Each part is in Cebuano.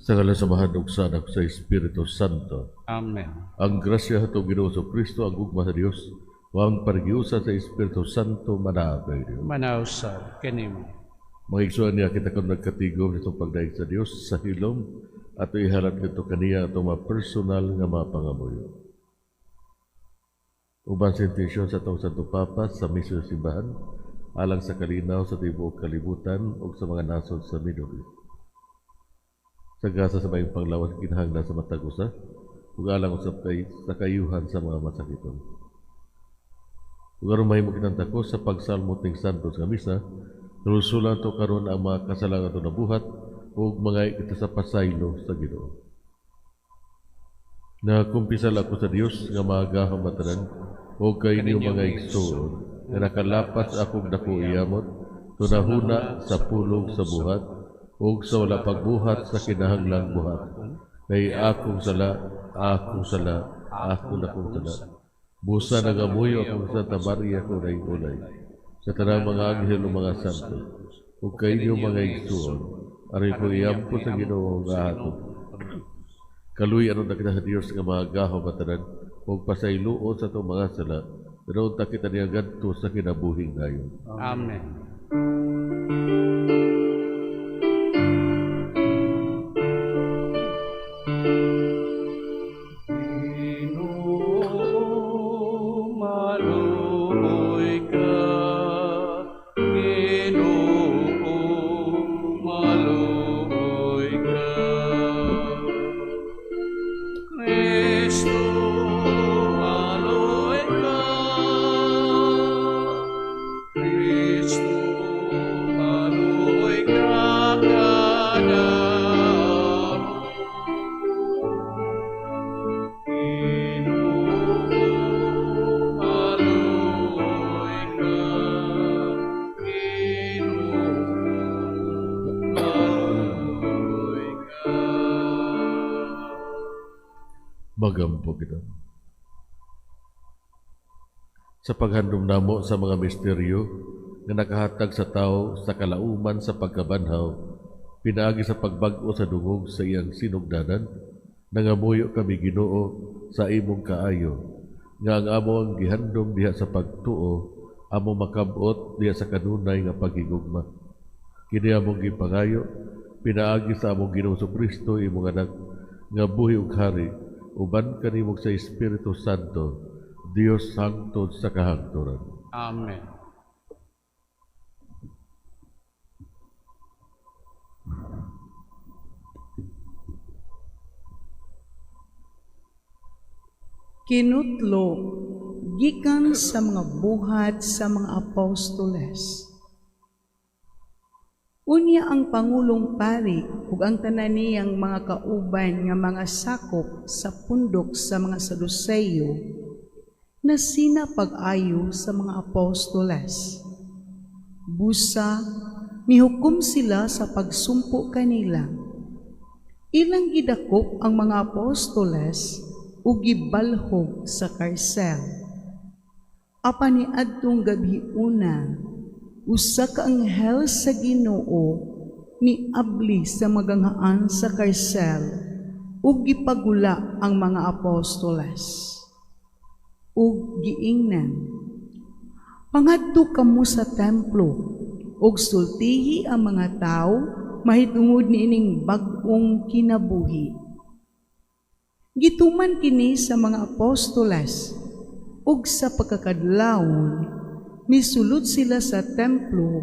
Sa ngalan sa Amahan ug sa Anak, sa Espiritu Santo. Amen. Ang grasya sa atong Ginoo Kristo, ang gugma sa Dios, ug ang pakighiusa sa Espiritu Santo manaa kay Dios. Manaa usab kanimo. Mga igsoon niya kita kung nagkatigom nitong pagdaig sa Dios sa hilom ato ihalat nito kaniya atong mga personal nga mga pangamuyo. Uban sa intensyon sa atong Santo Papa sa misyon sa simbahan, alang sa kalinaw sa tibuok kalibutan ug sa mga nasod sa Middle East. Sa gasa sa maayong panglawas kinahanglan sa matag usa ug alang usab kay sa kaayuhan sa mga masakiton. Ug aron mahimo kitang takos sa pagsalmot ning santos nga misa, hinulsulan to karon ang mga kasalangan ato nabuhat ug mangay kita sa pasaylo sa Ginoo. Nakumpisal ako sa Dios nga makagagahom tanan ug kaninyo, mga igsoon, nga nakalapas akong dako iyamot, hunahuna sa pulong, sa buhat ug sa wala pagbuhat sa kinahanglang buhaton. Kay akong sala, akong sala, akong dakong sala. Busa nagamuyo ako sa Santa Maria akong Inay ulay, sa tanang mga anghel ug mga santo, ug kaninyo, mga igsoon, aron akong iampo sa Ginoo nga atong. Kaluy-an unta kita sa Dios nga makagagahom tanan ug pasayloon sa atong mga sala, pero unta kita niya ngadto sa kinabuhing dayon. Amen. Ginoo, maluoy ka. Ginoo, maluoy ka. Kristo, maluoy ka. Kristo, maluoy ka kanamo. Ginoo, maluoy ka. Ginoo, maluoy ka. Magampo kita. Sa paghandom namo sa mga misteryo nga nakahatag sa tao sa kalauman sa pagkabanhaw, pinaagi sa pagbag-o sa dungog sa iyang sinugdanan, nangamuyo kami, Ginoo, sa imong kaayo, nga ang among gihandom diha sa pagtuo, among makab-ot diha sa kanunay nga paghigugma. Kini among gipangayo pinaagi sa among Ginoong Kristo, imong Anak, nga buhi ug hari uban kanimo sa Espiritu Santo, Dios hangtod sa kahangturan. Amen. Kinutlo gikan sa mga Buhat sa mga Apostoles. Unya ang pangulong pari ug ang tanan niyang mga kauban nga mga sakop sa pundok sa mga Saduceo nasina pag-ayo sa mga apostoles. Busa mihukom sila sa pagsumpo kanila. Ilang gidakop ang mga apostoles ug gibalhog sa karsel. Apan niadtong gabhiona, usa ka anghel sa Ginoo miabli sa maganghaan sa karsel ug gipagula ang mga apostoles. Ug giingnan, "Pangadto kamo sa templo ug sultihi ang mga tawo mahitungod niining bag-ong kinabuhi." Gituman kini sa mga apostoles ug sa pagkakadlawon misulod sila sa templo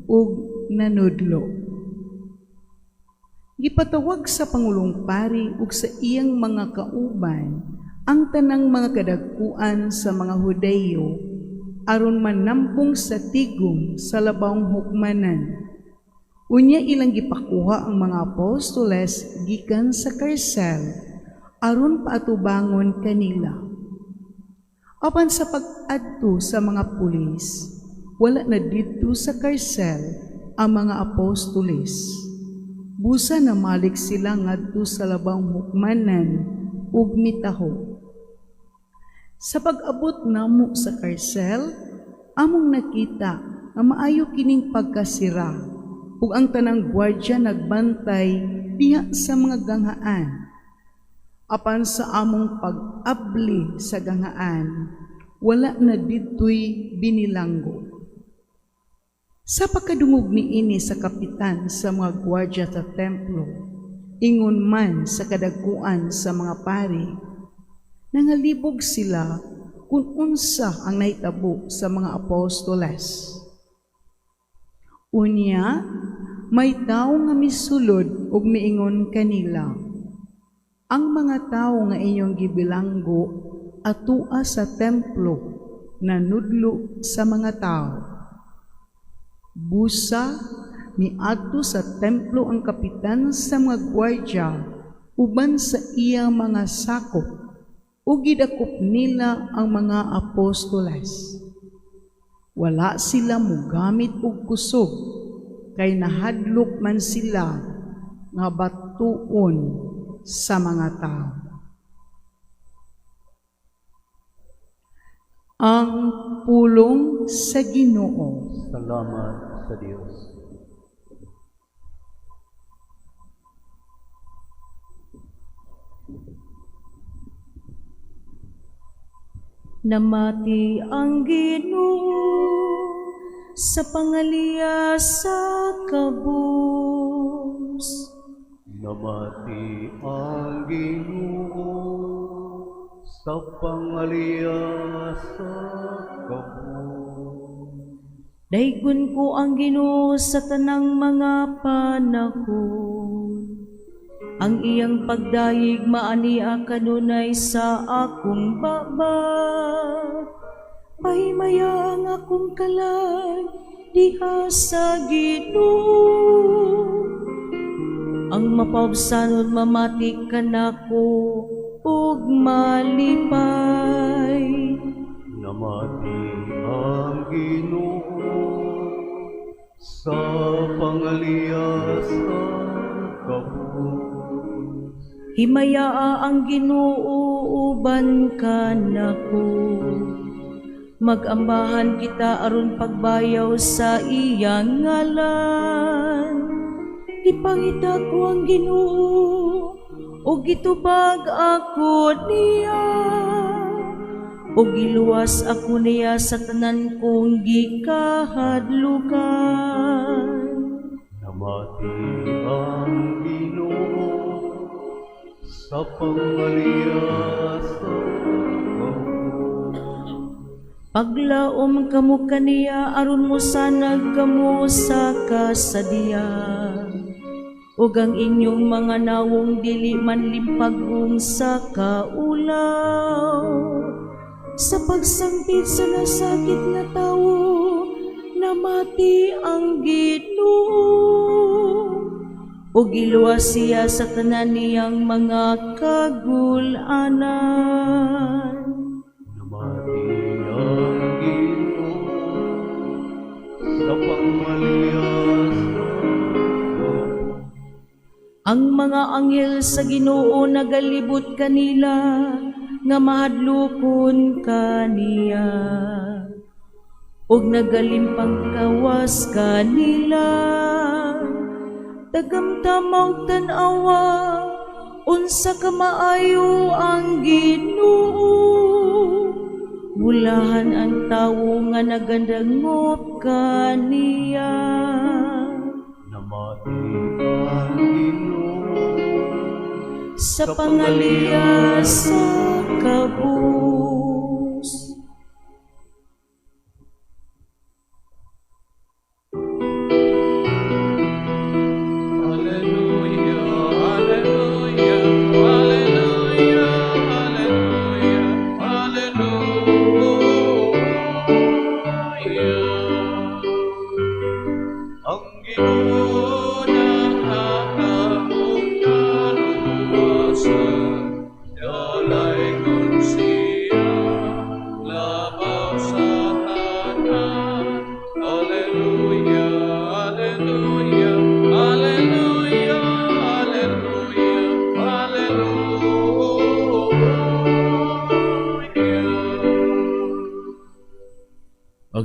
ug nanudlo. Gipatawag sa pangulong pari ug sa iyang mga kauban ang tanang mga kadagkuan sa mga Hudeyo aron manampong sa tigom sa labawng hukmanan. Unya ilang gipakuha ang mga apostoles gikan sa karsel aron paatubangon kanila. Apan sa pag-adto sa mga pulis, wala na didto sa karsel ang mga apostoles. Busa namalik sila ngadto sa labawng hukmanan ug mitaho, "Sa pag-abot namo sa karsel, among nakita nga maayo kining pagkasira ug ang tanang gwardya nagbantay diha sa mga ganghaan. Apan sa among pag-abli sa ganghaan, wala na didtoy binilanggo. Sa pagkadungog niini sa kapitan sa mga gwardiya sa templo, ingon man sa kadagkuan sa mga pari, nangalibog sila kung unsa ang nahitabo sa mga apostoles. Unya, may tawo nga misulod ug miingon kanila, "Ang mga tawo nga inyong gibilanggo atua sa templo nanudlo sa mga tawo." Busa, miadto sa templo ang kapitan sa mga gwardiya uban sa iyang mga sakop ug gidakop nila ang mga apostoles. Wala sila mogamit og kusog kay nahadlok man sila nga batuon sa mga tao. Ang pulong sa Ginoo. Salamat sa Dios. Namati ang Ginoo sa pangaliya sa kabus. Namati ang Ginoo sa pangaliya sa kabus. Daygon ko ang Ginoo sa tanang mga panahon. Ang iyang pagdayeg maania kanunay sa akong baba. Pahimaya ang akong kalag diha sa Ginoo. Ang mapaubsanon mamati kanako ug malipay. Namati ang Ginoo sa pangaliya sa kabus. Himayaa ang Ginoo uban kanako. Magambahan kita aron pagbayaw sa iyang ngalan. Gipangita ko ang Ginoo ug gitubag ako niya. Ug giluwas ako niya sa tanan kong gikahadlukan. Namati ang Ginoo sa pangaliya sa kabus. Paglaom kamo kaniya aron mosanag kamo sa kasadya. Ug ang inyong mga nawong dili man limpagong sa kaulaw. Sa pagsangpit sa nasakit nga tawo, namati ang Ginoo. Ug giluwas siya sa tanan niyang mga kagul-anan. Namati ang Ginoo sa pangaliya sa kabus. Ang mga anghel sa Ginoo nagalibot kanila nga mahadlokon kaniya. Ug nagalimpang kawas kanila. Tagamtama ug tan-awa unsa ka maayo ang Ginoo. Bulahan ang tawo nga nagadangop kaniya. Namati ang Ginoo sa pangaliya sa kabus. Alleluia, alleluia, alleluia, alleluia, alleluia. Ang Ginoo nakakamot kaluwasan, dalaygon siya.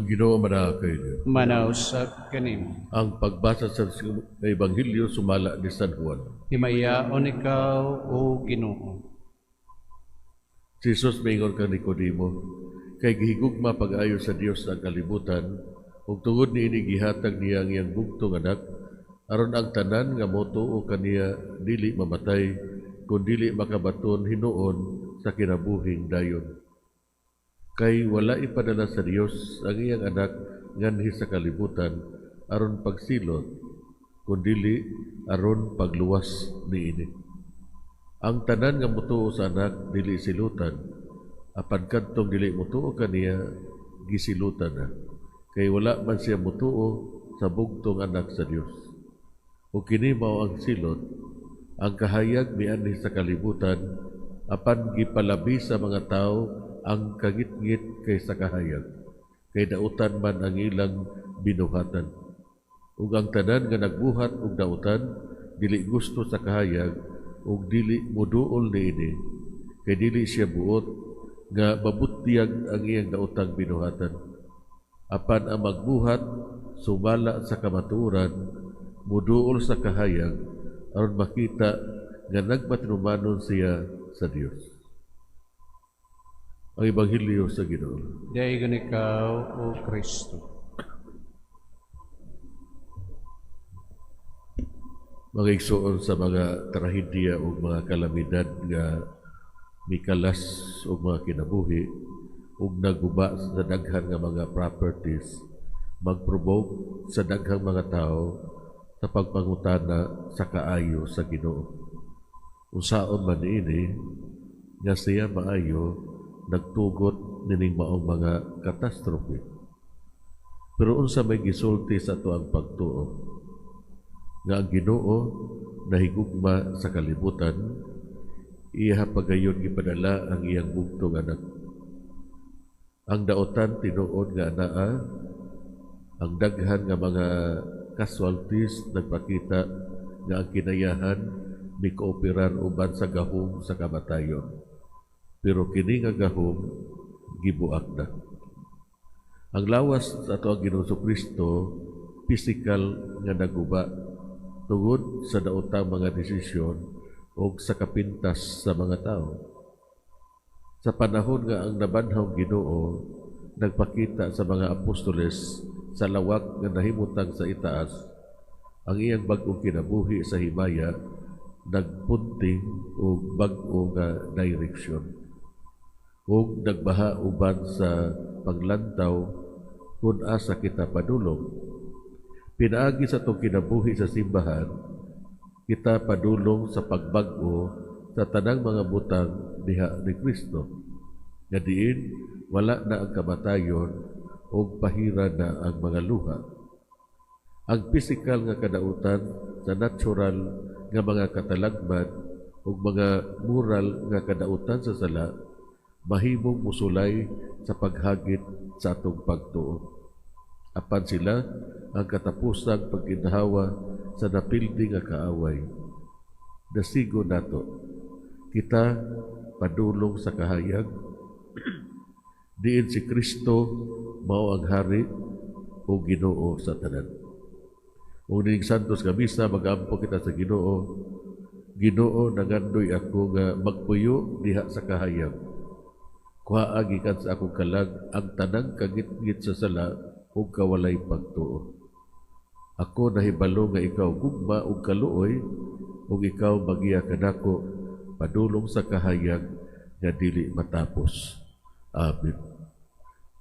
Ang Ginoo manaa kaninyo. Manausab kanimo. Ang pagbasa sa Ebanghelyo sumala ni San Juan. Himayaon ikaw, O Ginoo. Si Jesus miingon kang Nicodemo, kay gihigugma pag-ayo sa Dios ang kalibutan, ug tungod niini gihatag niya ang iyang bugtong anak, aron ang tanan nga motuo kaniya dili mamatay, kun dili makabaton hinuon sa kinabuhing dayon. Kay wala ipadala sa Dios ang iyang anak nganhi sa kalibutan aron pagsilot, kundili aron pagluwas niini. Ang tanan nga motuo sa anak dili silutan, apan kadtong dili motuo kaniya gisilutan na, kay wala man siya motuo sa bugtong anak sa Dios. Ug kini mao ang silot, ang kahayag mianhi sa kalibutan, apan gipalabi sa mga tawo ang kangitngit kaysa kahayag, kay dautan man ang ilang binuhatan. Ug ang tanan nga nagbuhat og dautan dili gusto sa kahayag ug dili moduol niini, kay dili siya buot nga mabutyag ang iyang daotang binuhatan. Apan ang magbuhat sumala sa kamatuoran moduol sa kahayag aron makita nga nagmatinumanon siya sa Dios. Ang Ebanghelyo sa Ginoo. Daygon ikaw, O Kristo. Mga igsoon, sa mga trahedya o mga kalamidad nga mikalas o mga kinabuhi ug naguba sa daghan nga mga properties, magprovoke sa daghang mga tao sa pagpangutana sa kaayo sa Ginoo. Unsaon man niini nga siya maayo nagtugot nining maong mga katastrofe. Pero unsa may gisulti sa ato ang pagtuo nga ang Ginoo nahigugma sa kalibutan, iya pagayon gipadala ang iyang bugtong anak. Ang daotan tinuod nga anaa, ang daghan nga mga casualties nagpakita nga ang kinayahan mikooperar uban sa gahom sa kamatayon. Pero kini nga gahom gibuak na. Ang lawas sa ato ang Ginoong Kristo physical nga naguba tungod sa daotang mga desisyon o sa kapintas sa mga tao. Sa panahon nga ang nabanhaw Ginoo nagpakita sa mga apostoles sa lawak nga nahimutang sa itaas, ang iyang bag-ong kinabuhi sa himaya nagpunting og bag-o nga direksyon ug nagbaha uban sa paglantaw kung asa kita padulong. Pinaagi sa atong kinabuhi sa simbahan, kita padulong sa pagbag-o sa tanang mga butang diha ni Kristo. Nga diin wala na ang kamatayon ug pahira na ang mga luha. Ang pisikal nga kadautan sa natural nga mga katalagman ug mga moral nga kadautan sa sala mahimong musulay sa paghagit sa atong pagtuo. Apan sila ang katapusang pagginhawa sa napildi nga kaaway. Nasigo nato, kita padulong sa kahayag, diin si Kristo mao ang hari o Ginoo sa tanan. Ug nining Santos nga misa, mag-ampo kita sa Ginoo. Ginoo, nangandoy ako nga magpuyo diha sa kahayag. Kuhaa gikan sa akong kalag ang tanang kangitngit sa sala ug kawalay pagtuo. Ako nahibalo nga ikaw gugma ug kaluoy, ug ikaw magiya kanako padulong sa kahayag nga dili matapos. Amen.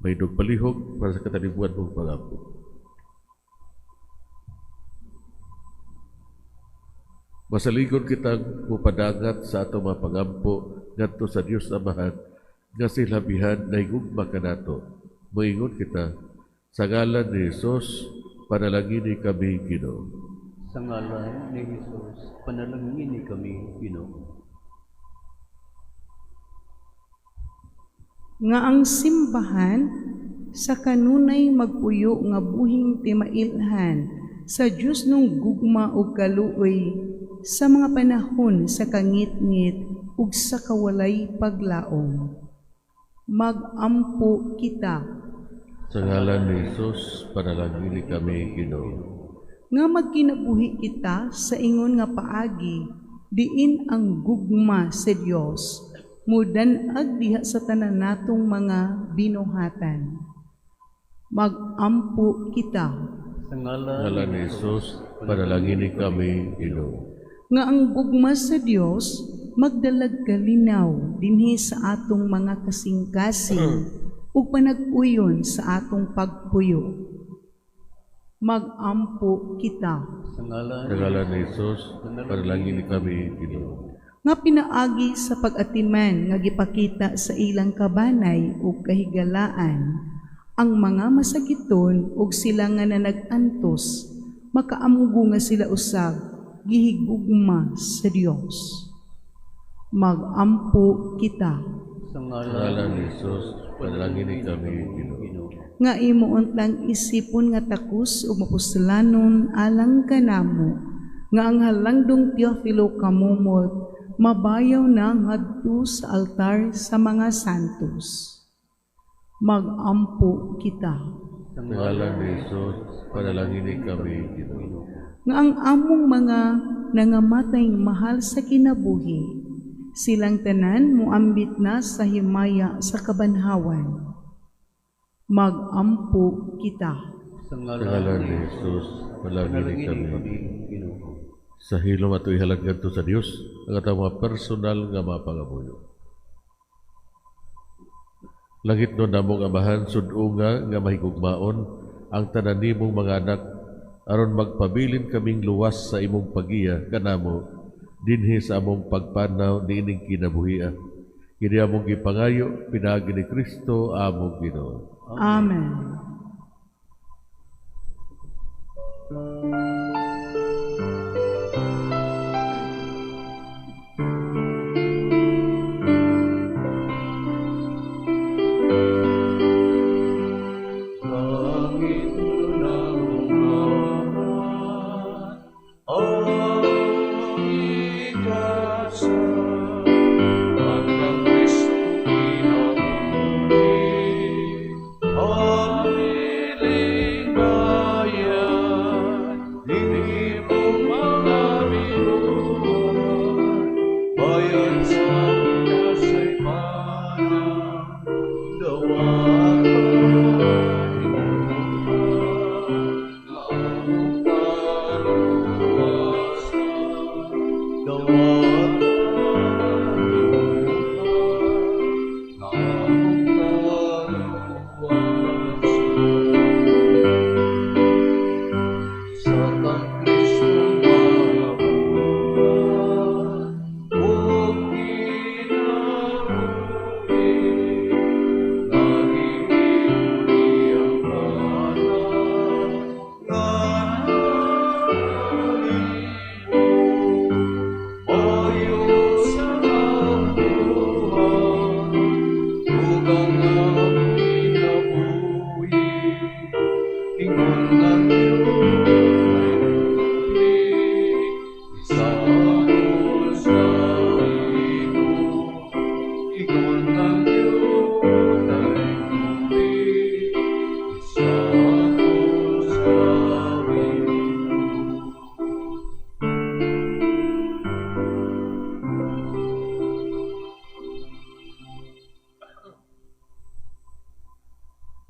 May palihog para sa katalibuan mong pangampo. Masaligon kitang mupadangat sa atong mga pangampo ngadto sa Dios Amahan nga silabihan nahigugma kanato. Moingon kita sa ngalan ni Jesus, panalangini kami Ginoo. Sa ngalan ni Jesus, panalangini kami Ginoo. Nga ang simbahan sa kanunay magpuyo nga buhing timailhan sa Dios nung gugma ug kaluoy sa mga panahon sa kangitngit ug sa kawalay paglaom. Magampo kita. Sa ngalan ni Jesus, panalangini kami, Ginoo. Nga magkinabuhi kita sa ingon nga paagi, diin ang gugma sa Dios mudan-ag diha sa tanan natong mga binuhatan. Magampo kita. Sa ngalan Ngalan ni Jesus, panalangini kami, Ginoo. Nga ang gugma sa Dios magdalag kalinaw dinhi sa atong mga kasing-kasing ug panag-uyon sa atong pagpuyo. Magampo kita. Sa ngalan Sa ngalan ni Jesus, panalangini kami, Ginoo. Nga pinaagi sa pag-atiman nga gipakita sa ilang kabanay ug kahigalaan ang mga masakiton ug sila nga nanag-antos, makaamgo nga sila usab gihigugma sa Dios. Magampo kita. Sa Sa ngalan ngalan ni Jesus, panalangini kami, Ginoo. Ginoo. Nga imo untang isipon nga takos ug mapuslanon alang kanamo, nga ang halangdong Teofilo Camomot mabayaw na ngadto sa altar sa mga santos. Magampo kita. Sa Sa ngalan ni Jesus, panalangini kami, Ginoo. Nga ang among mga nangamatay mahal sa kinabuhi, silang tanan muambit na sa himaya sa kabanhawan. Magampo kita. Sa Sa ngalan ngalan ni Jesus, panalangini panalangini kami. kami, Ginoo. Sa hilom ato ihalad ngadto sa Dios ang atong mga personal nga mga pangamuyo. Langit no namong Amahan, sud-unga nga mahigugmaon ang tanan nimong mga anak aron magpabilin kaming luwas sa imong pagiya kanamo dinhi sa among pagpanaw niining kinabuhia. Kini among gipangayo pinaagi ni Kristo among Ginoo. Amen. Langit namong Amahan, ang igasa, at ang Kristo kinabuhi, ang hiling bayan, imong mga binuhat, bayan sa kasaypanan, dawat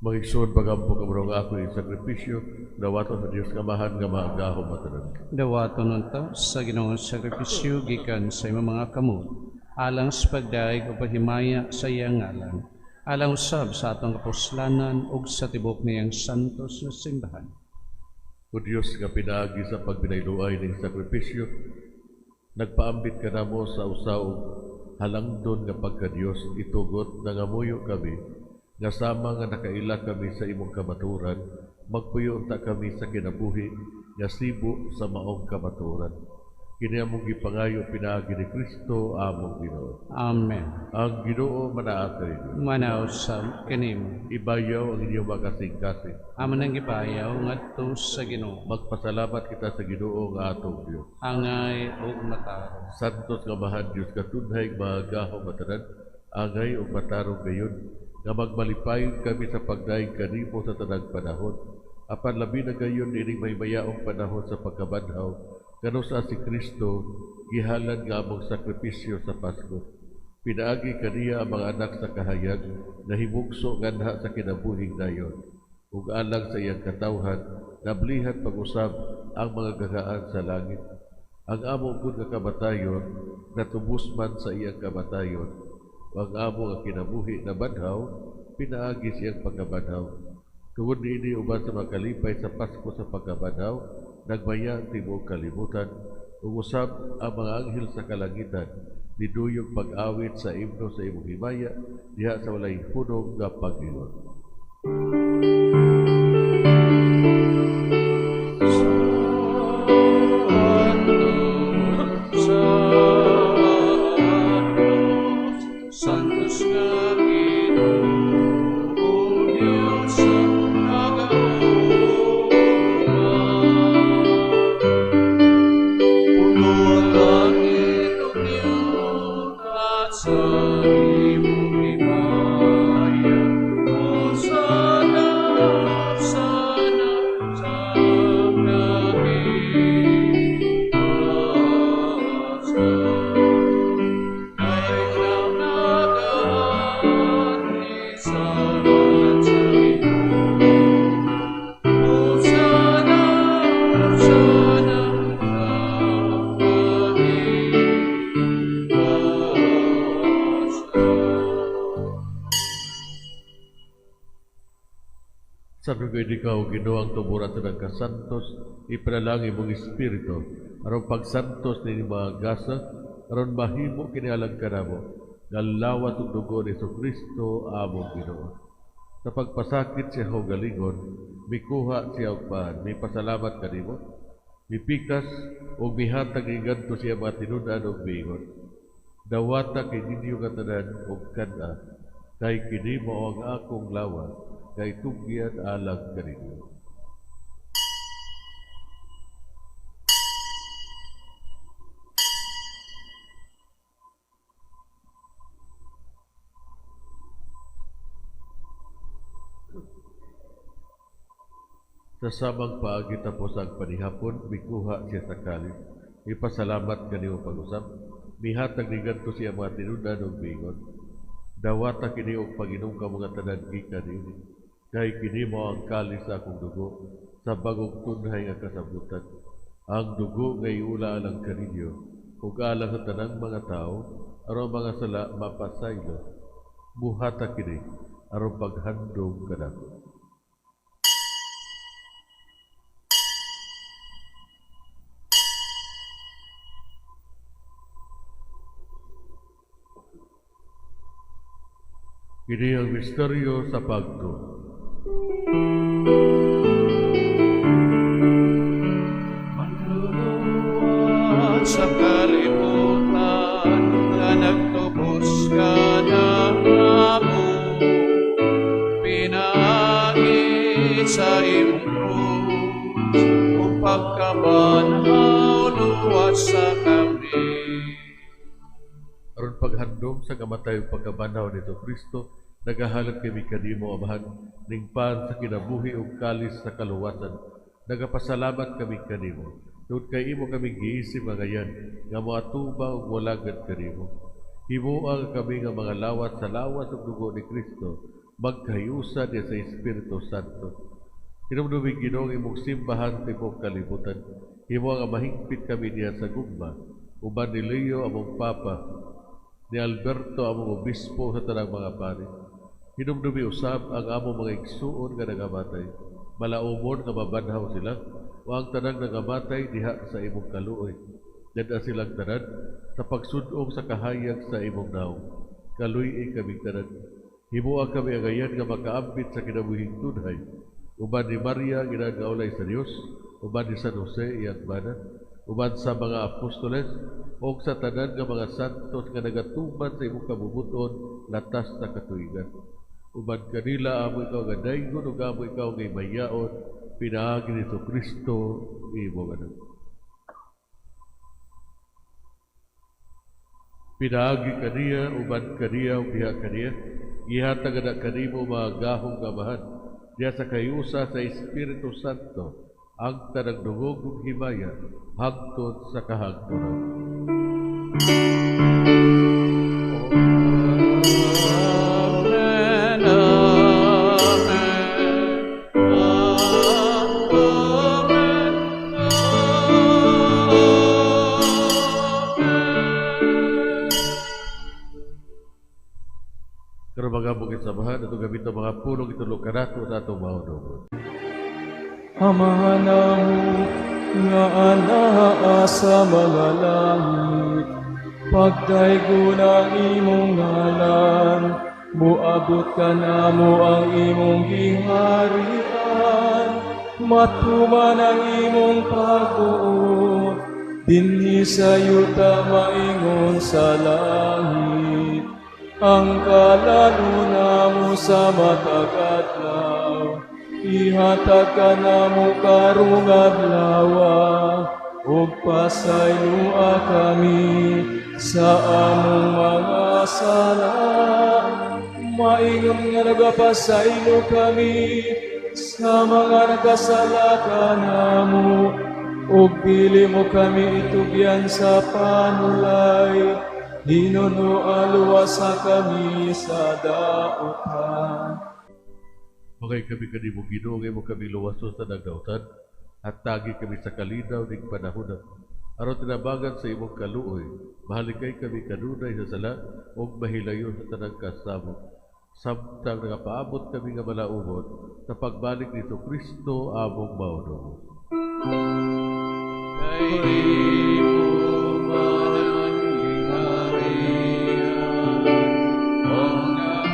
Mga igsoon, pagampo kamo nga ako sakripisyo, dawaton sa Dios nga Amahan nga makagagahom matanan. Dawaton unta sa Ginoong sakripisyo gikan sa imong mga kamot, alang sa pagdayeg ug paghimaya sa iyang ngalan, alang usab sa atong kapuslanan ug sa tibok niyang santos nga simbahan. O Dios nga pinaagi sa pagbinayloay ning sakripisyo, nagpaambit kanamo sa usa og halangdon nga pagka-Dios, itugot nangamuyo kami nga sama nga nakaila kami sa imong kamatuoran, magpuyo unta kami sa kinabuhi nga sibo sa maong kamatuoran. Kini among gipangayo pinaagi ni Kristo among Ginoo. Amen. Ang Ginoo manaa kaninyo. Manausab kanimo. Ibayaw ang inyong mga kasing-kasing. Amon nang gibayaw ngadto sa Ginoo. Magpasalamat kita sa Ginoo nga atong Dios. Angay ug matarong. Santos nga Amahan Dios katunhay makagagahom matanan, Angay ug matarong gayon nga magmalipayon kami sa pagdaig kanimo sa tanang panahon. Apan labi na gayon ining mahimayaong panahon sa pagkabanhaw, kanu sa si Kristo gihalad nga among sakripisyo sa Pasko. Pinaagi kaniya ang mga anak sa kahayag, nahimugso nganha sa kinabuhing dayon. Ug alang sa iyang katawhan, nablihan pag-usab ang mga gagaan sa langit. Ang amo gud nga kamatayon, natubos man sa iyang kamatayon. Ug ang amo nga kinabuhi nabanhaw, pinaagi sa iyang pagkabanhaw. Tungod niini uban sa makalipay sa Pasko sa pagkabanhaw, nagmaya ang tibuok kalibutan, ug usab ang mga anghel sa kalangitan, niduyog pag-awit sa imno sa imong himaya, diha sa walay hunong nga pag-ingon. Santos nga Ginoo, Diyos sa kagahuma. Puno ang langit ug yuta sa imong himaya. Hosana, Hosana sa kahimatasan. Dayon ang nagaanhi sa ngalan sa Ginoo. Hosana, Hosana sa kahimatasan. Sa ikaw, Ginoo, ang tuburan sa nagkasantos, ipanalangin mong Espiritu, aron pagsantos ni mga gasa, aron mahimo kini alang kanamo, nga lawas ug dugo ni Hesukristo among Ginoo. Sa pagpasakit siya kaugalingon, mikuha siya og paan, mipasalamat kanimo, mipikas ug mihatag ni ngadto siya mga tinud-an ug miingon. Dawata kay ninyo nga tanan og kan-a, kay kini mao ang akong lawas, kay tugyan alang kaninyo. Sa samang paagi tapos ang panihapon, mikuha siya sa kalis. Ipasalamat kanimo pag-usab. Mihatag ni ngadto siya mga tinud-an ug miingon. Dawata kini og pag-inom kamo nga tanan gikan niini. Kay kini mao ang kalis sa akong dugo sa bagong tunhay nga kasabutan. Ang dugo nga iula alang kaninyo ug alang sa tanang mga tawo aron mga sala mapasaylo. Buhata kini aron paghandom kanako. Kini ang misteryo sa pagtuo. Manluluwas sa kalibutan nga nagtubos kanamo, pinaagi sa imong krus ug pagkabanhaw luwas sa kami. Aron paghandom sa kamatay ug pagkabanhaw ni Kristo, nagahalad kami kanimo, Amahan, ning pan sa kinabuhi ug kalis sa kaluwasan. Nagapasalamat kami kanimo tungod kay imo kami giisip nga ngayan nga moatubang ug molagad kanimo. Himoa kami nga mga lawas sa lawas ug dugo ni Kristo, magkahiusa niya sa Espiritu Santo. Hinumdumi Ginoo ang imong simbahan tibuok kalibutan. Himoa nga mahingpit kami niya sa gugma, uban ni Leo among Papa, ni Alberto among obispo sa tanang mga pari. Hinumdumi usab ang among mga igsuon nga nagamatay. Malaumon nga mabanhaw sila, o ang tanang nagamatay diha sa imong kaluoy. Dad-a silang tanan sa pagsud-ong sa kahayag sa imong naong. Kaluy-i kaming tanan. Himoa kami angayan nga makaambit sa kinabuhing tunhay. Uban ni Maria ang ina nga ulay sa Dios, uban ni San Jose iyang bana, uban sa mga apostoles, o sa tanan nga mga santos nga nagatuman sa imong kabubut-on latas sa katuigan. Uban kanila amo ikaw nga daygon ug amo ikaw nga imayaon, pinaagi ni Kristo imong anak. Pinaagi kaniya, uban kaniya, ug diha kaniya, gihatag na kanimo mga gahom nga Amahan, diha sa kahiusa sa Espiritu Santo, ang tanang dungog ug himaya, hangtod sa kahangturan. Amen, amen, amen, amen. Karon mga bukid samahan, atong gamiton mga pulong itudlo kanato sa atong mahunong. Amahan namo nga anaa sa mga langit, pagdaygon ang imong ngalan, muabot kanamo ang imong giharian, matuman ang imong pagbuot, dinhi sa yuta maingon sa langit. Ang kalan-on namo sa matag adlaw, ihatag kanamo karong adlawa, ug pasayloa kami sa among mga sala, maingon nga nagapasaylo kami sa mga nagkasala kanamo, ug dili mo kami itugyan sa panulay, hinunoa luwasa kami sa dautan. Mangay kami kanimo, Ginoo, nga imo kami luwason sa nagdautan, at tagi kami sa kalinaw ning panahona. Aron tinabangan sa imong kaluoy, mahalikay kami kanunay sa sala ug mahilayo sa tanang kasamok. Samtang nagapaabot kami nga malaumon sa pagbalik ni Kristo among Maunong. Kay imo man ang gingharian, ug ang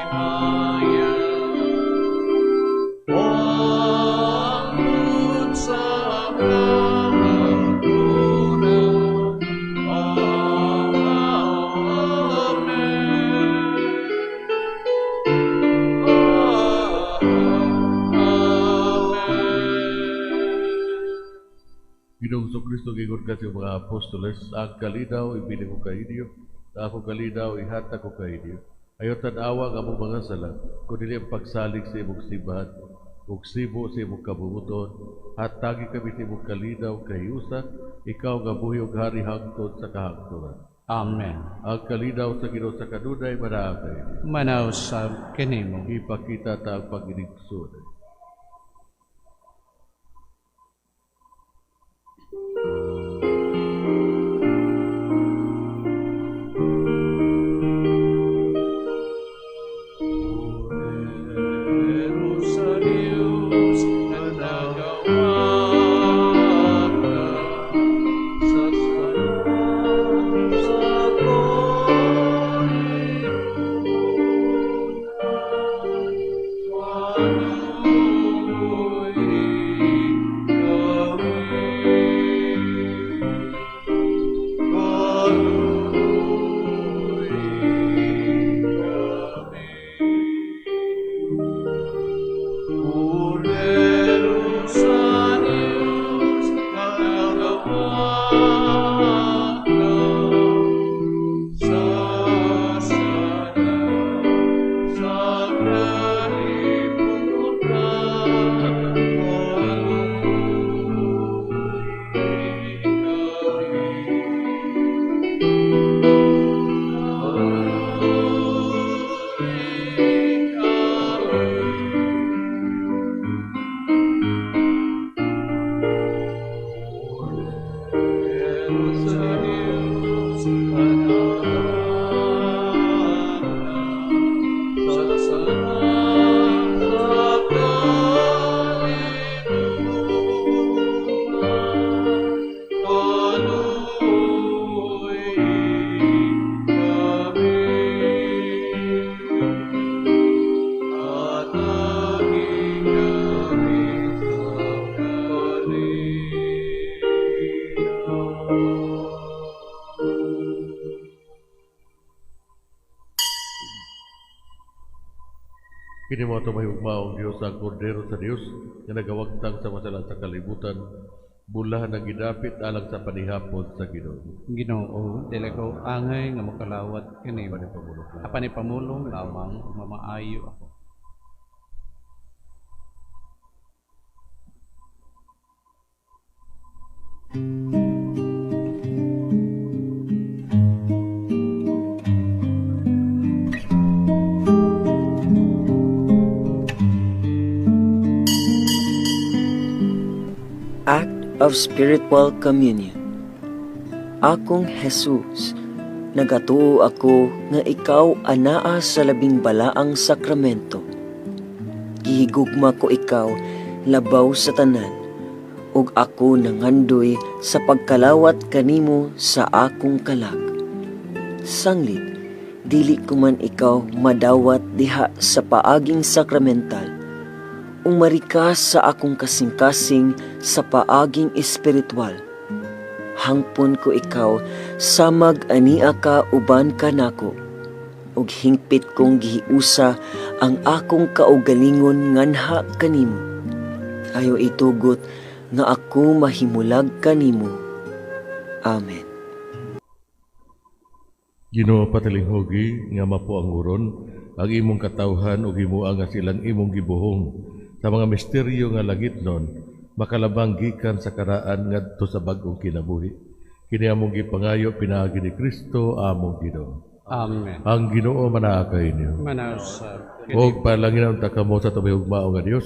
himaya, hangtod sa kahangturan. Amen. Amen. Ginoong Kristo, giingon ka sa mga apostoles, ang kalinaw ibilin ko kainyo, ang akong kalinaw ihatag ko kainyo. Ayaw tan-awa ang among mga sala, kun dili ang pagsalig sa imong simbahan, ug sibo sa imong kabubut-on, hatagi kami sa imong kalinaw kahiusa, ikaw nga buhi ug hari hangtod sa kahangturan. Amen. Ang kalinaw sa Ginoo sa kanunay manaa kaninyo. Manaa usab kanimo. Ipakita ta ang pag-inigsoon. Kordero sa Dios nga nagawagtang sa sala sa kalibutan, kaluoy kami. Kaluoy kami. Kordero sa Dios nga nagawagtang sa sala sa kalibutan, kaluoy kami. Kaluoy kami. Kordero sa Dios nga nagawagtang sa sala sa kalibutan, kaluoy kami. Hatagi kami sa kalinaw. Kini mao atong mahigugmaong Dios, ang Kordero sa Dios nga nagawagtang sa mga sala sa kalibutan. Bulahan ang gidapit alang sa panihapon sa Ginoo. Ginoo, dili ko angay nga mokalawat kanimo. Apan ipamulong lamang ug mamaayo ako. Act of Spiritual Communion. Akong Jesus, nagatuo ako nga ikaw anaa sa labing balaang sakramento. Gihigugma ko ikaw labaw sa tanan, ug ako nangandoy sa pagkalawat kanimo sa akong kalag. Sanglit, dili ko man ikaw madawat diha sa paaging sakramental, umari ka sa akong kasing-kasing sa paaging espiritual. Hangpon ko ikaw samag ania ka uban kanako, ug hingpit kong gihiusa ang akong kaugalingon nganha kanimo. Ayo itugot nga ako mahimulag kanimo. Amen. Ginoo, patalinghugi nga mapo ang uron ang imong katawhan ug himoa nga silang imong gibuhong sa mga misteryo nga langitnon makalabang gikan sa karaan ngadto sa bag-ong kinabuhi. Kini among gipangayo pinaagi ni Kristo among Ginoo. Amen. Ang Ginoo manaa kaninyo. Manausab. Og panalangin unta kamo sa mahigugmaon nga Dios,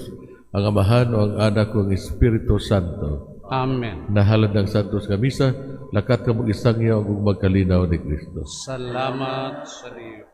ang Amahan o ang Anak o ang Espiritu Santo. Amen. Nahalad ng Santos nga Misa, lakat kamong isangyaw ug magkalinaw ni Kristo. Salamat sa Dios.